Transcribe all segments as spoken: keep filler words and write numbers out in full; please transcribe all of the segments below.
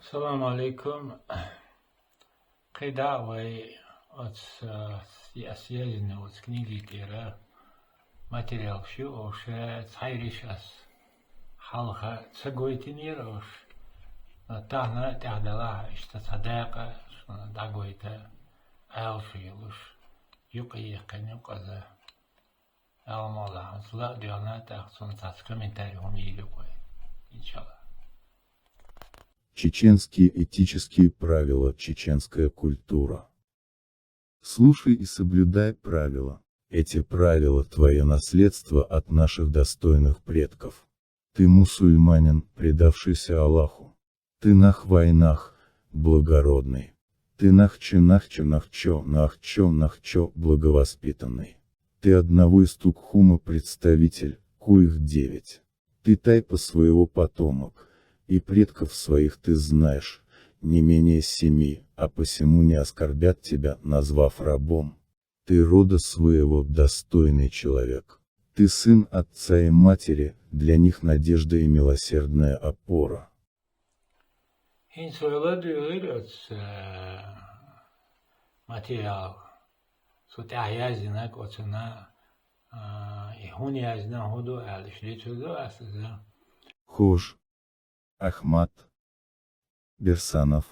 Салам алейкум. КхидӀа вай оц, э, с-, ас язйина оц книги тӀера материалаш я, уж цхьайриш ас хьалха ца гойтинера уж, но тахан тӀехь делахь иштта цхьа дакъа шуна дӀагойта аьлча йолуш, юкъе яьккхина юкъаза. Алла мукъ лахь, оцу ла а доьгӀна, тӀаккха цунна цхьацца комментарий хӀума йийр ю-кх вай, иншаллахӀ. Чеченские этические правила, чеченская культура. Слушай и соблюдай правила. Эти правила — твоё наследство от наших достойных предков. Ты мусульманин, предавшийся Аллаху. Ты нах вайнах, благородный. Ты нахче нахче нахчо нахчо нахчо благовоспитанный. Ты одного истукхума представитель, коих девять. Ты тайпа своего потомок, и предков своих ты знаешь не менее семи, а посему не оскорбят тебя, назвав рабом. Ты рода своего достойный человек. Ты сын отца и матери, для них надежда и милосердная опора. ХӀинца вай ладуьйгӀира оцу, э, материал. Цу тӀехь яздинарг оцунна, э, и хӀунда яздина, хӀун ду аьлла, иштта дийцар ду ас иза. Хож. Ахмат. Берсанов.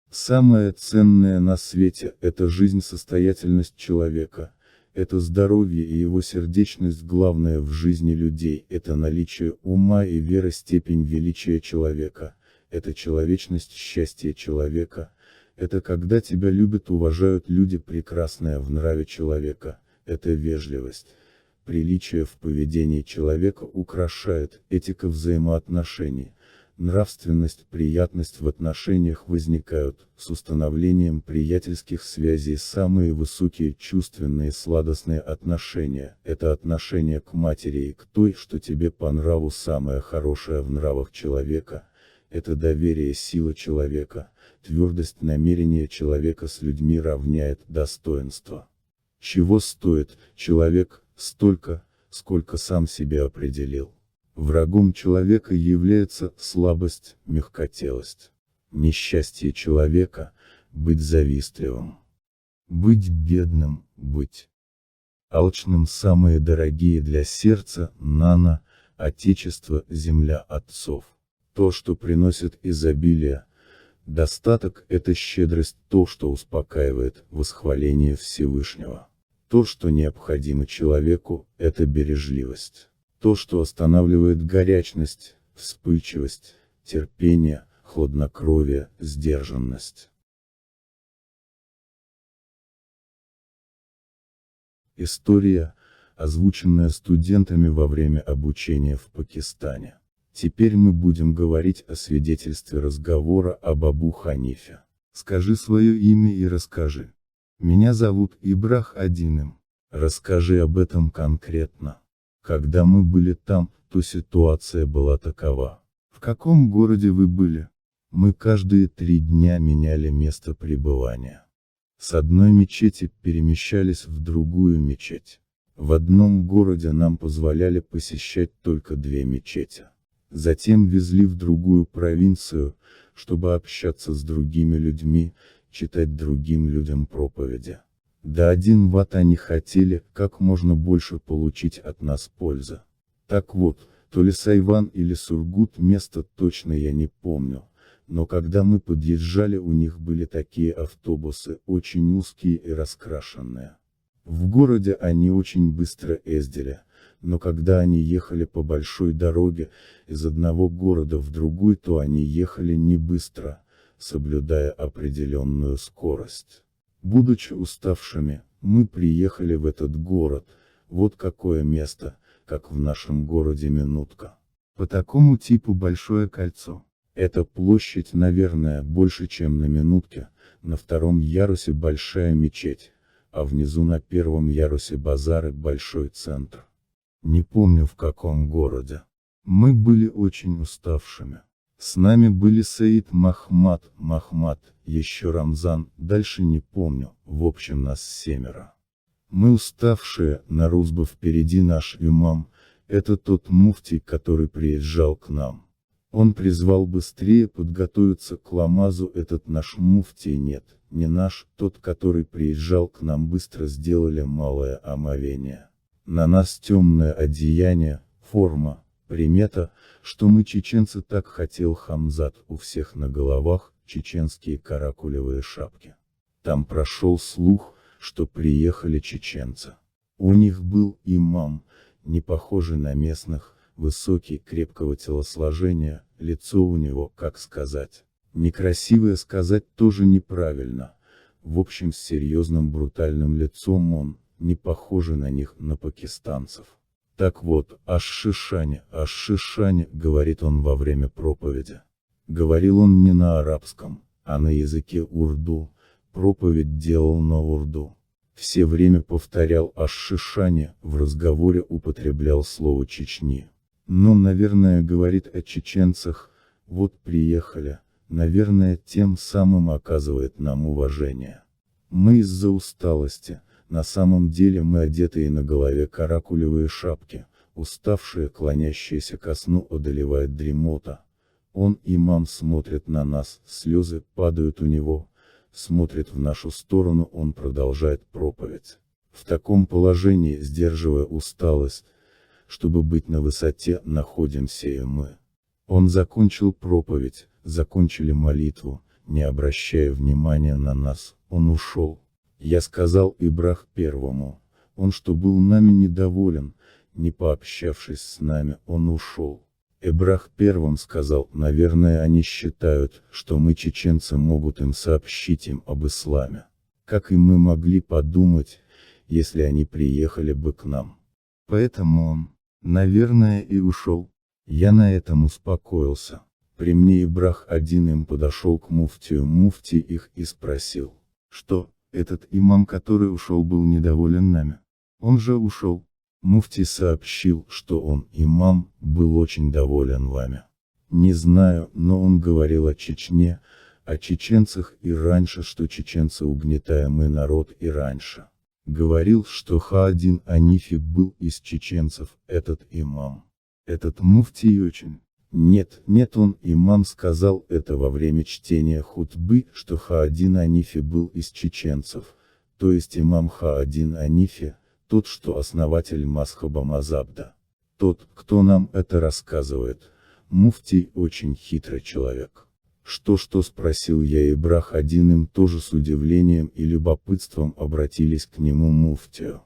Самое ценное на свете — это жизнь, состоятельность человека, это здоровье и его сердечность. Главное в жизни людей — это наличие ума и веры, степень величия человека — это человечность, счастье человека — это когда тебя любят, уважают люди, прекрасное в нраве человека — это вежливость. Приличие в поведении человека украшает, этика взаимоотношений, нравственность, приятность в отношениях возникают с установлением приятельских связей. Самые высокие чувственные сладостные отношения — это отношение к матери и к той, что тебе по нраву. Самое хорошее в нравах человека — это доверие, сила человека, твёрдость намерения человека с людьми равняет достоинство. Чего стоит человек? Столько, сколько сам себе определил. Врагом человека является слабость, мягкотелость. Несчастье человека — быть завистливым, быть бедным, быть алчным. Самые дорогие для сердца — нана, отечество, земля отцов. То, что приносит изобилие, достаток — это щедрость, то, что успокаивает — восхваление Всевышнего. То, что необходимо человеку — это бережливость. То, что останавливает — горячность, вспыльчивость, терпение, хладнокровие, сдержанность. История, озвученная студентами во время обучения в Пакистане. Теперь мы будем говорить о свидетельстве разговора об Абу Ханифе. Скажи своё имя и расскажи. Меня зовут Ибрах Адиным. Расскажи об этом конкретно. Когда мы были там, то ситуация была такова. В каком городе вы были? Мы каждые три дня меняли место пребывания. С одной мечети перемещались в другую мечеть. В одном городе нам позволяли посещать только две мечети. Затем везли в другую провинцию, чтобы общаться с другими людьми, читать другим людям проповеди. Да один ват они хотели как можно больше получить от нас пользы. Так вот, то ли Сайван или Сургут, место точно я не помню, но когда мы подъезжали, у них были такие автобусы, очень узкие и раскрашенные. В городе они очень быстро ездили, но когда они ехали по большой дороге из одного города в другой, то они ехали не быстро, соблюдая определённую скорость. Будучи уставшими, мы приехали в этот город. Вот какое место, как в нашем городе Минутка. По такому типу большое кольцо. Эта площадь, наверное, больше, чем на Минутке. На втором ярусе большая мечеть, а внизу на первом ярусе базары, большой центр. Не помню, в каком городе. Мы были очень уставшими. С нами были Саид, Махмад, Махмад, ещё Рамзан, дальше не помню, в общем, нас семеро. Мы уставшие, на рутбе впереди наш имам, это тот муфтий, который приезжал к нам. Он призвал быстрее подготовиться к ламазу. Этот наш муфтий, нет, не наш, тот, который приезжал к нам, быстро сделали малое омовение. На нас темное одеяние, форма, примета, что мы чеченцы, так хотел Хамзат, у всех на головах чеченские каракулевые шапки. Там прошел слух, что приехали чеченцы. У них был имам, не похожий на местных, высокий, крепкого телосложения, лицо у него, как сказать, некрасивое, сказать тоже неправильно. В общем, с серьезным брутальным лицом он, не похожий на них, на пакистанцев. Так вот, аш-шишане, аш-шишане, говорит он во время проповеди. Говорил он не на арабском, а на языке урду, проповедь делал на урду. Все время повторял аш-шишане, в разговоре употреблял слово Чечни. Но, наверное, говорит о чеченцах, вот приехали, наверное, тем самым оказывает нам уважение. Мы из-за усталости, на самом деле мы одеты и на голове каракулевые шапки, уставшие, клонящиеся ко сну, одолевает дремота. Он, имам, смотрит на нас, слезы падают у него, смотрит в нашу сторону, он продолжает проповедь. В таком положении, сдерживая усталость, чтобы быть на высоте, находимся и мы. Он закончил проповедь, закончили молитву, не обращая внимания на нас, он ушел. Я сказал Ибрах Первому, он что, был нами недоволен, не пообщавшись с нами, он ушел. Ибрах Первым сказал: «Наверное, они считают, что мы, чеченцы, могут им сообщить им об исламе. Как и мы могли подумать, если они приехали бы к нам?» Поэтому он, наверное, и ушел. Я на этом успокоился. При мне Ибрах Один им подошел к муфтию, муфтий их и спросил: «Что, этот имам, который ушел, был недоволен нами? Он же ушел». Муфтий сообщил, что он, имам, был очень доволен вами. Не знаю, но он говорил о Чечне, о чеченцах и раньше, что чеченцы угнетаемый народ и раньше. Говорил, что Ха Один Анифи был из чеченцев, этот имам. Этот муфтий очень. Нет, нет, он, имам, сказал это во время чтения хутбы, что Ха Один Анифи был из чеченцев, то есть имам Ха Один Анифи, тот, что основатель мазхаба мазабда. Тот, кто нам это рассказывает. Муфтий очень хитрый человек. «Что, что?» — спросил я, и Брах Один им тоже с удивлением и любопытством обратились к нему, муфтию.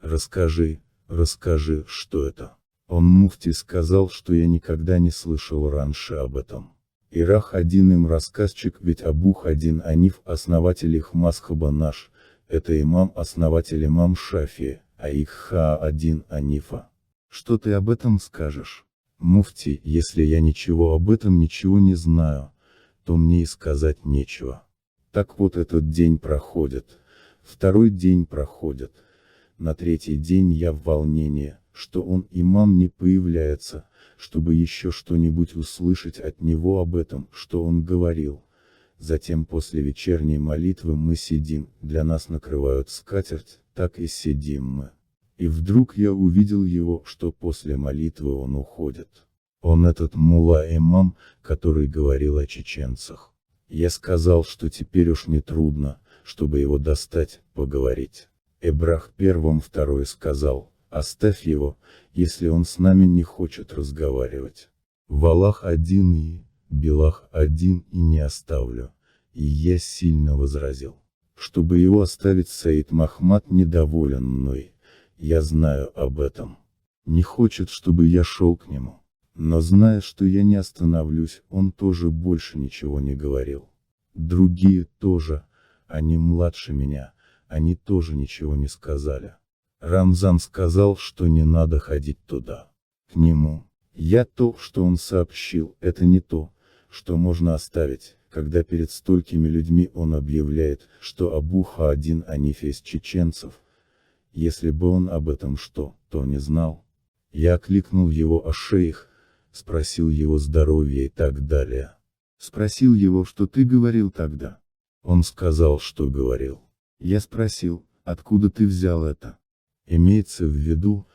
«Расскажи, расскажи, что это?» Он, муфтий, сказал, что я никогда не слышал раньше об этом. Ирах Один им рассказчик, ведь Абу Ха Один Аниф, основатель их мазхаба наш, это имам, основатель имам Шафии, а их Ха Один Анифа. Что ты об этом скажешь? Муфтий, если я ничего об этом ничего не знаю, то мне и сказать нечего. Так вот, этот день проходит. Второй день проходит. На третий день я в волнении, что он, имам, не появляется, чтобы еще что-нибудь услышать от него об этом, что он говорил. Затем после вечерней молитвы мы сидим, для нас накрывают скатерть, так и сидим мы. И вдруг я увидел его, что после молитвы он уходит. Он, этот мулла-имам, который говорил о чеченцах. Я сказал, что теперь уж не трудно, чтобы его достать, поговорить. Эбрах Первым Второй сказал: «Оставь его, если он с нами не хочет разговаривать. Валах Один и Билах Один и не оставлю». И я сильно возразил, чтобы его оставить. Саид Махмад недоволен мной, я знаю об этом. Не хочет, чтобы я шел к нему. Но, зная, что я не остановлюсь, он тоже больше ничего не говорил. Другие тоже, они младше меня, они тоже ничего не сказали. Рамзан сказал, что не надо ходить туда, к нему. Я то, что он сообщил, это не то, что можно оставить, когда перед столькими людьми он объявляет, что Абу Ха Один Аниф из чеченцев. Если бы он об этом что, то не знал. Я окликнул его: «А шейх?» Спросил его здоровья и так далее. Спросил его: «Что ты говорил тогда?» Он сказал, что говорил. Я спросил: «Откуда ты взял это?» Имеется в виду,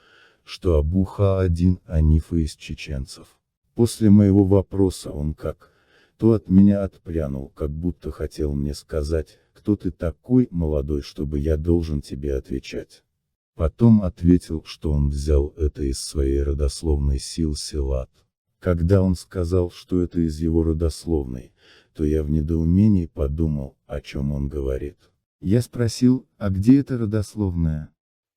что Абу Ха Один Анифа из чеченцев. После моего вопроса он как то от меня отпрянул, как будто хотел мне сказать: «Кто ты такой, молодой, чтобы я должен тебе отвечать?» Потом ответил, что он взял это из своей родословной силсилат. Когда он сказал, что это из его родословной, то я в недоумении подумал, о чем он говорит. Я спросил: «А где эта родословная?»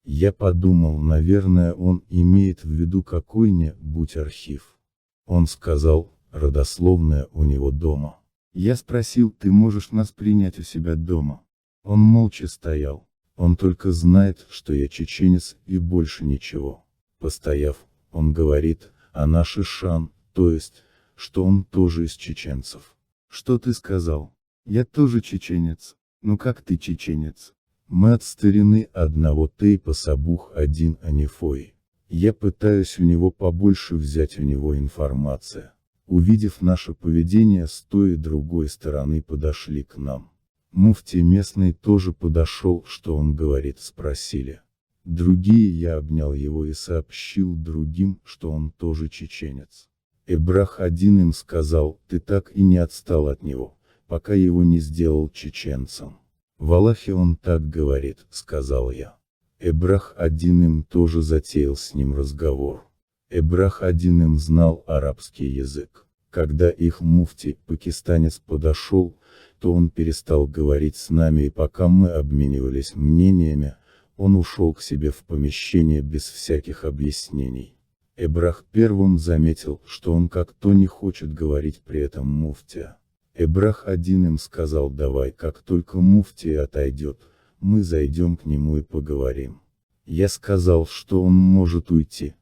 Я подумал, наверное, он имеет в виду какой-нибудь архив. Он сказал: «Родословная у него дома». Я спросил: «Ты можешь нас принять у себя дома?» Он молча стоял. Он только знает, что я чеченец, и больше ничего. Постояв, он говорит: «А наши шан, то есть, что он тоже из чеченцев». «Что ты сказал?» «Я тоже чеченец». «Ну как ты чеченец?» «Мы от старины одного тейпа с Абух один Анифой». Я пытаюсь у него побольше взять у него информация. Увидев наше поведение, с той и другой стороны подошли к нам. Муфти местный тоже подошел, что он говорит, спросили. Другие, я обнял его и сообщил другим, что он тоже чеченец. Эбрах один им сказал: «Ты так и не отстал от него, пока его не сделал чеченцем». «Валахи, он так говорит», — сказал я. Эбрах один им тоже затеял с ним разговор. Эбрах один им знал арабский язык. Когда их муфти, пакистанец, подошел, то он перестал говорить с нами, и пока мы обменивались мнениями, он ушел к себе в помещение без всяких объяснений. Эбрах первым заметил, что он как-то не хочет говорить при этом муфтия. Эбрах один им сказал: «Давай, как только муфтий отойдет, мы зайдем к нему и поговорим». Я сказал, что он может уйти,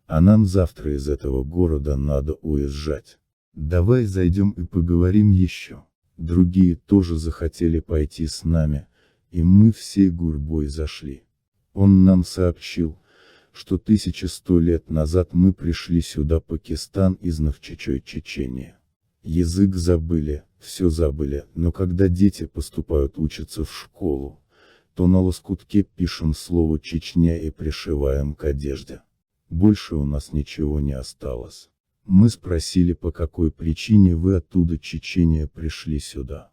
а нам завтра из этого города надо уезжать. «Давай зайдем и поговорим еще». Другие тоже захотели пойти с нами, и мы всей гурьбой зашли. Он нам сообщил, что тысяча сто лет назад мы пришли сюда, Пакистан, из Нахчичой Чечения. Язык забыли, все забыли, но когда дети поступают учиться в школу, то на лоскутке пишем слово «Чечня» и пришиваем к одежде. Больше у нас ничего не осталось. Мы спросили, по какой причине вы оттуда, Чечения, пришли сюда.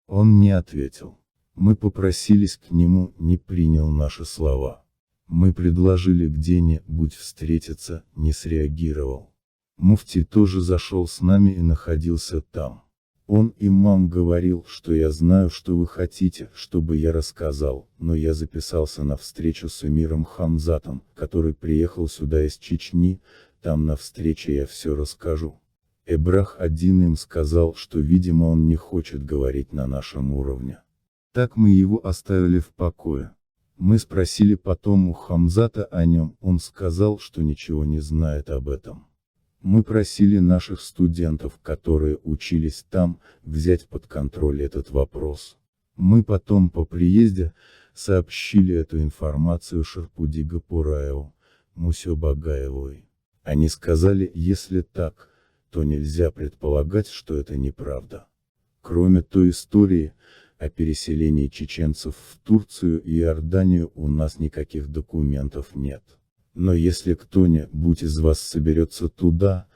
Он не ответил. Мы попросились к нему, не принял наши слова. Мы предложили где-нибудь встретиться, не среагировал. Муфти тоже зашел с нами и находился там. Он, имам, говорил, что я знаю, что вы хотите, чтобы я рассказал, но я записался на встречу с эмиром Хамзатом, который приехал сюда из Чечни, там на встрече я все расскажу. Эбрах один им сказал, что, видимо, он не хочет говорить на нашем уровне. Так мы его оставили в покое. Мы спросили потом у Хамзата о нем, он сказал, что ничего не знает об этом. Мы просили наших студентов, которые учились там, взять под контроль этот вопрос. Мы потом по приезде сообщили эту информацию Шарпуди Гапураеву, Мусё Багаевой. Они сказали: «Если так, то нельзя предполагать, что это неправда». Кроме той истории о переселении чеченцев в Турцию и Иорданию у нас никаких документов нет. Но если кто-нибудь из вас соберется туда,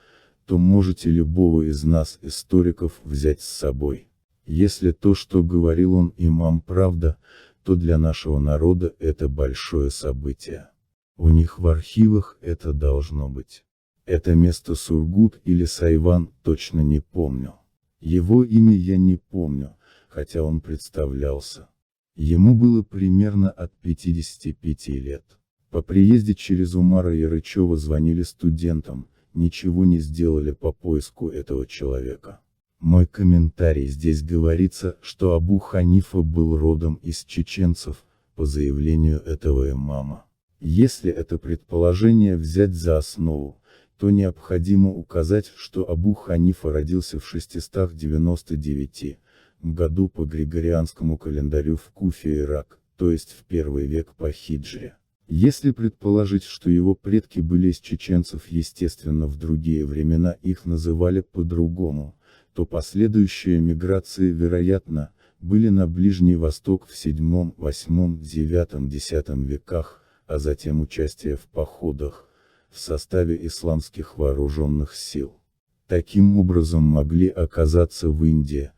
то можете любого из нас, историков, взять с собой. Если то, что говорил он, имам, правда, то для нашего народа это большое событие. У них в архивах это должно быть. Это место Сургут или Сайван, точно не помню. Его имя я не помню, хотя он представлялся. Ему было примерно от пятидесяти пяти лет. По приезде через Умара Ярычева звонили студентам, ничего не сделали по поиску этого человека. Мой комментарий: здесь говорится, что Абу Ханифа был родом из чеченцев, по заявлению этого имама. Если это предположение взять за основу, то необходимо указать, что Абу Ханифа родился в шестистах девяносто девятом году по григорианскому календарю в Куфе, Ирак, то есть в первый век по хиджре. Если предположить, что его предки были из чеченцев, естественно, в другие времена их называли по-другому, то последующие миграции, вероятно, были на Ближний Восток в седьмом, восьмом, девятом, десятом веках, а затем участие в походах в составе исламских вооруженных сил. таким образом могли оказаться в Индии,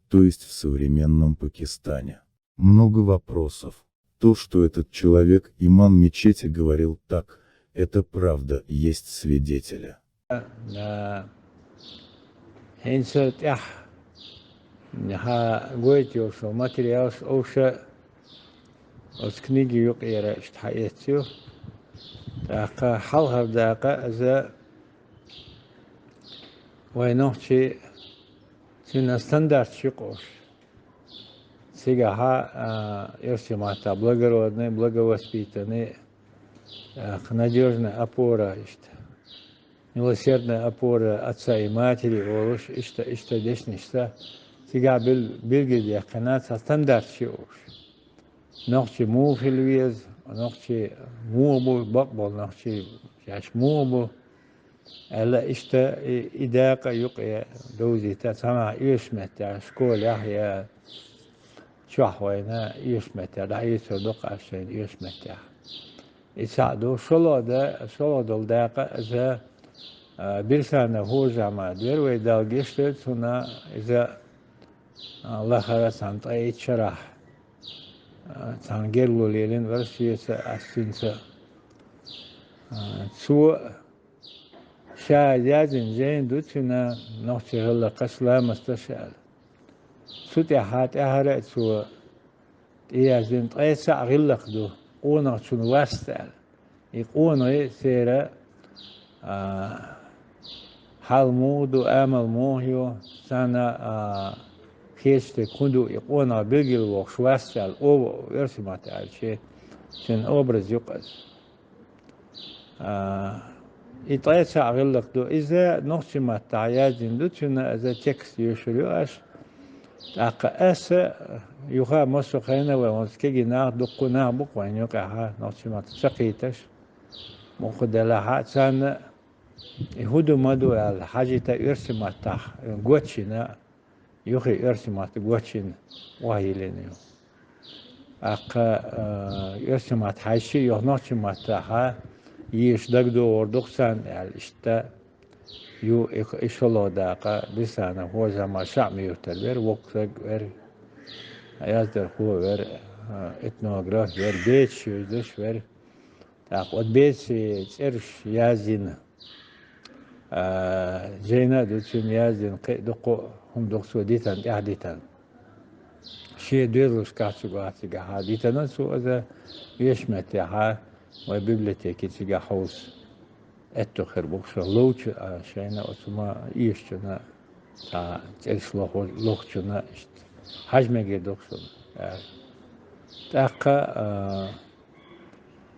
то есть в современном Пакистане. Много вопросов. То, что этот человек, имам мечети, говорил так, это правда, есть свидетели. ХӀинца тӀехь хьа гойташ йолу материалаш овша оцу книги юкъера иштта хьаэцна ю. ТӀаккха хьалхара дакъа иза вайн нохчийн цуьнан стандарташ ю-кх уьш. Цигахь а, оьрсийн маттахь благородный, благовоспитанный, а, надёжная опора иштта. Милосердная опора отца и матери олуш, иштта, иштта дешнашца цигахь бил-, билгалдаьккхина цхьа стандарташ ю уьш. Нохчий муха хила веза, нохчий муха бу, бакъболу нохчий шаьш муха бу, аьлла, иштта и, и дакъа юкъе довзийта цхьана оьшучу меттехь, школехь я чохь вайна оьшучу меттехь, дӀаоьцур ду-кх аш шайна оьшучу меттехь. И цхьаъ ду, шолгӀа да-, шолгӀа долу дакъа иза, а, Бирсанов ХӀужа-Ахьмад вара, вай Далла гечдойла цунна, иза, а, лахара цхьана ткъе итт шарахь, а, цхьана гергарло лелийна вара соьца, ас цуьнца. А, цо ша яздина жайна ду цуьнан нохчийн гӀиллакхаш, ламасташ аьлла. Цу тӀаьхьа тӀаьхьара а цо тӀеяздина ткъе цхьаъ гӀиллакх ду, къонахчун васт аьлла. И къонахий церан, а, хьал муха ду, амал муха ю, царна, а, кхечу дерг хӀун ду, и къонах билгал вохуш васт аьлла, оьрсийн маттахь аьлча, цуьнан образ ю-кх иза. А, и ткъе цхьаъ гӀиллакх ду. Иза нохчийн маттахь яздина ду, цуьнан иза текст йоьшур ю аш. ТӀаккха аса юха массо а хенахь вай хӀинца кегий нах, дуккха нах бу-кх вайн юкъахь, нохчийн маттахь ца кхийташ. Муха делахь а, царна и хӀун ду, ма ду аьлла, хьажийта оьрсийн маттахь гочйина, юххе оьрсийн маттахь гочйина охьайиллина ю. ТӀаккха, а, оьрсийн маттахь хьаьжча, юха нохчийн маттахь йийш дагадогӀур ду-кх царна аьлла, иштта ю и, и шолгӀа дакъа. Бирсанов ХӀужа-Ахьмад ШаӀми-Юьртара вара, воккха стаг вара, яздархо вара, а, этнограф вара, бецаш йоьзуш вара. ТӀаккха оцу бецийн цӀераш яздина. А, жайна а ду цуьнан яздина, кхин а дуккха а хӀума ду-кх цо дитина, тӀаьхьа дитина. Шен доьзалшкахь чу гӀоцигахьа дитина цо иза, оьшучу меттехьа вай библиотеке цигахь хьовса аьтту хир бу-кх шуна ловчу, а, шайна оцу ма оьшучунна, цхьа цӀераш лоху-, лохучунна иштта. Хьажа мегар ду-кх шуна, аьлла. ТӀаккха, а,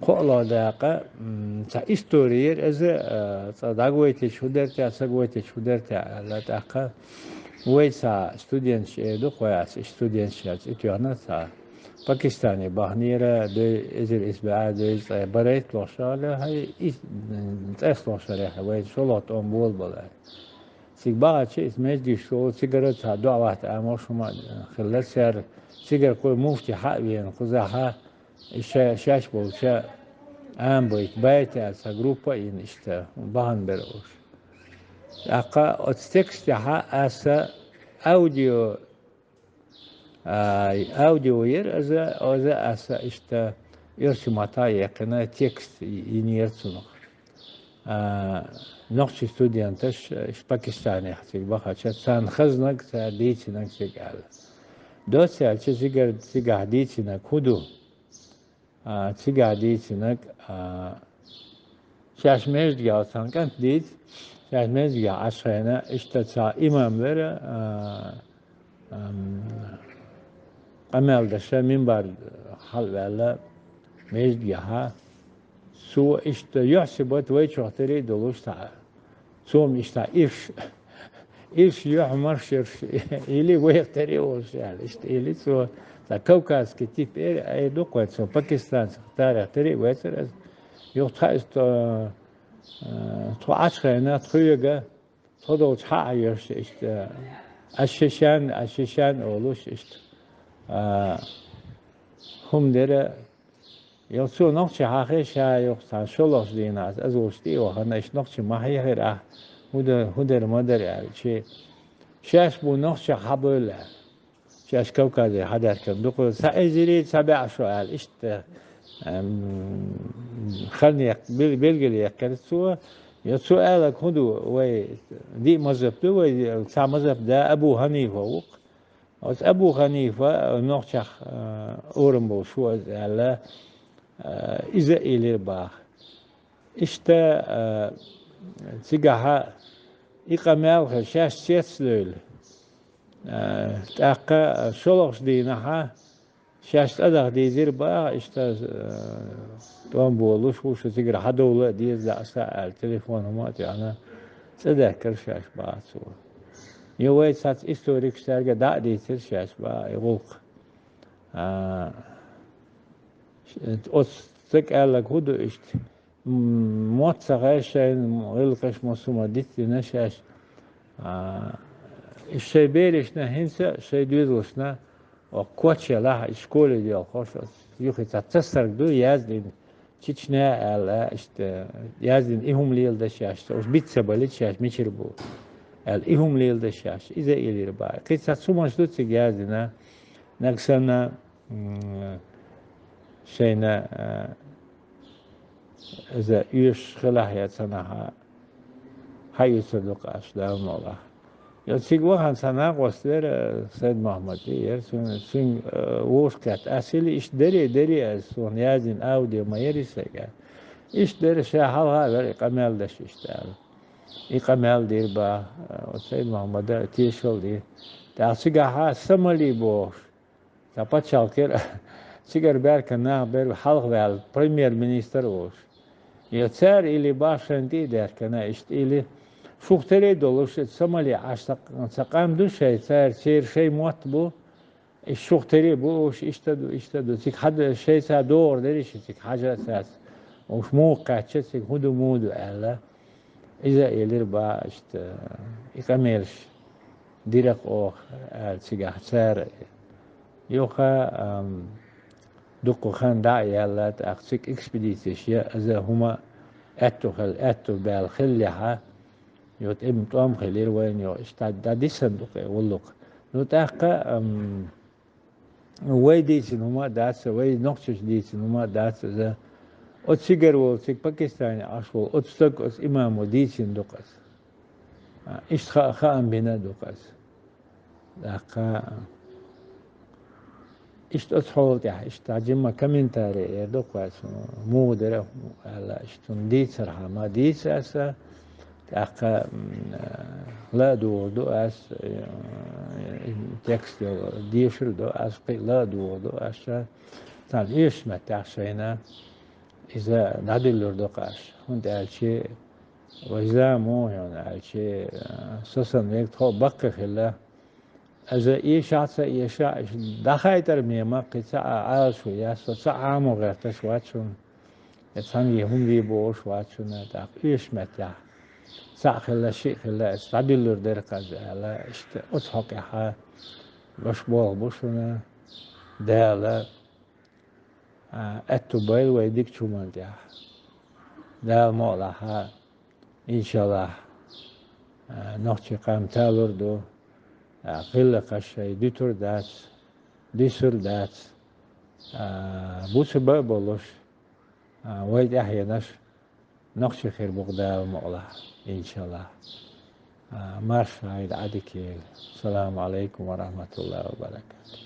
кхоалгӀа дакъа, м, цхьа истори яра иза, а, цкъа дӀагойтича хӀун дара те, ца гойтича хӀун дара те аьлла, тӀаккха вай цхьа студенташ эр ду-кх вай ас, и студенташ яц и тоьхна цхьа. Пакистане баханера, дой-, эзар исс бӀе дезткъе бархӀ лохуш хьалха, хьай, и, м, цӀеслохуш хьалха, вай шолгӀа тӀом болабала. Цига бахача, иза междиш шо, цигара цхьа доӀа-ватта амош хӀума хилла церан, цигара кхо муфти хьа а веана, кхузахьа, и ша-, шаьш болча Ӏамабайта, байта аьлла, цхьа группа а йина иштта, бахана бара уьш. ТӀаккха оцу текстехьа аса аудио, а, аудио яра иза, иза аса иштта оьрсийн маттахь а яьккхина текст йинера цунах. А, нохчийн студенташ, а, иштта Пакистанехь цига бахача, царна хазнарг, цара дийцинарг цига аьлла. Доцца аьлча, цигара, цигахь дийцинарг хӀун ду? А, цигахь дийцинарг, а, шаьш междигехь цхьана кӀант дийца, шаьш междигехь Ӏаш хенахь, иштта цхьа имам вара, а, ам, къамел деш, минбар хьалаваьлла междигехьа. Цо иштта юьхь-сибат вайчух тера а долуш цхьа, цо-м иштта ирш, ирш юьхь-марш ерш, или вайх тера а волуш аьлла, иштта или цо, цхьа кавказский тип эр, эр ду-кх вай цо, пакистанцах тарих тера а вецара аса. Юха тха иштта, а, тхо Ӏаш хенахь, тхоьга, тхо долчу хьа а йоьрш иштта, аш шишан, аш шишан олуш иштта. А, хӀума дера, йо, цо нохчий хьахий ша, юха цхьана шолгӀачу дийнахь, аса азулчу тӀе а вахана, иштта нохчий ма хьехира ахь, хӀу дар, хӀу дар ма дар аьлча, шаьш бу нохчех хьабойла аьлла. Шаьш Кавказе хьадаьхкина дукха цхьа эзари цхьа бӀаь шо аьлла, иштта, эм, хан яккх-, бел-, белгалъяьккхира цо. Я цо аьлларг хӀун ду, вай диъ мазхӀаб ду, вай цхьа мазхӀаб да Абу Хьанифа ву-кх. Оцу Абу Хьанифа нохчех, э, орам болуш ву ас аьлла, э, иза а элира баха. Иштта, э, цигахьа и къамел хир шаьш цец а дойла. Э, тӀаккха шолгӀачу дийнахьа шаьш цӀа даха дийзира баха, иштта, э, тӀом болуш ву, шу цигара хьадовла а деза, дӀаса а аьлла, телефон хӀума а тоьхна, цӀа даьхкира шаьш баха цо. Йо, вай цхьацца историкаш цаьрга дӀа а дийцира шаьш баха и гӀуллакх. А, оцу стага аьлларг хӀун ду иштта? М, мотт ца хезаш шайна гӀиллакхаш массо а ма дицдина шаьш. А, и шайн берашна хӀинца а, шайн доьзалшна, оха коч ялахь, и школе доьлхуш, оцу юххе цхьа цхьа стаг ду, яздина, Чечня аьлла, иштта, яздина, и хӀума леладо шаьш, уьш биц ца балийта шаьш мичара бу аьлла, и хӀума леладо шаьш, иза а элира баха. Кхин цхьа цумаш ду цига яздина, нагахь санна, м, шайна, а, иза оьшуш хилахь я ца нахьа, хьаоьцур ду-кх аш, Дала мукъалахь. Йо, цига вахана цхьа накъост вара, Сайд-Мохьмад тӀе яра, цуьнан, цуьнга, э, вовшахкхетта. Ас хӀинца иштта даре, даре ас, суна яздина аудио ма яра и сайга. Иштта дара, ша хьалха а вара и къамел деш иштта аьлла. И къамел дира баха, э, оцу Сайд-Мохьмада тешал дира. ТӀаккха цигахьа Сомали бохуш, цхьа пачхьалкх яра, цигара баьхкина нах бара хьалха ваьлла, премьер-министр а волуш. Я цара или баха шайна тӀе а даьхкина, иштта или шух тера а долуш, Сомали Ӏаш ца, ца къам ду шайн, цара, церан шайн мотт бу, и шух тера а бу уьш, иштта ду, иштта ду. Цига хьада шайца догӀур дара шу, цига хьажа а цаьрца. Уьш муха кхаьчча, цига хӀун ду, муха ду аьлла. Иза а элира баха иштта, и къамелаш дира-кх оха аьлла цигахь цара. Юха, ам, дуккха хан дӀа а яьлла, тӀаккха цига экспедицеш я, иза хӀума аьтту хила, аьтту баьлла хиллехьа, йо, тӀем тӀом хилира вайна, йо, иштта дӀадисина ду-кх и гӀуллакх. Ну, тӀаккха, ам, Вай дийцина хӀума а дац, вай нохчаша дийцина хӀума а дац иза. Оцу цигара волу, цига Пакистане Ӏаш волу оцу стага, оцу имамо дийцина ду-кх иза. А, иштта хаа, хаам бина а ду-кх иза. ТӀаккха иштта оцу хьолан тӀехь, иштта жимма комментарий эр ду-кх вай цунна, муха дара аьлла, иштта цунна дийцархьама дийца аса, тӀаккха, м, ла а догӀур ду ас, э, текст йолу дешар ду ас, кхин ла а догӀур ду ас ша. Царна оьшучу меттехь шайна иза дӀадуьллур ду-кх аш. ХӀунда аьлча вай зама муха йона аьлча, э, со санна вега тхо баккхий хилла. Аса эшахь а ца эшахь а, дӀахайтар мема кхин цхьа а Ӏалашо яц, со цхьа а Ӏамо гӀерташ вац шуна. Я цхьаьнгге хӀума ве бохуш вац шуна, тӀаккха оьшучу меттехь. Цхьаъ а хилла, шиъ а хилла, аса дӀадуьллур дара-кх аса аьлла, иштта оцу хьокъехьа луш болх бу шуна, Дала, а, аьтту байла вай дикачу хӀуманна тӀехь. Дала мукъалахьа, иншаллахь, а, нохчийн къам талур ду, а, гӀиллакхаш шайн дуьтур дац, дуьсур дац, а, буса ба а болуш, а, вай тӀаьхьенаш нохчий хир бу-кх Дала мукъалахь, иншаллахь. А, марша Ӏайла, Ӏадика йойла. Салам алейкум ва рахматуллахи ва баракатух.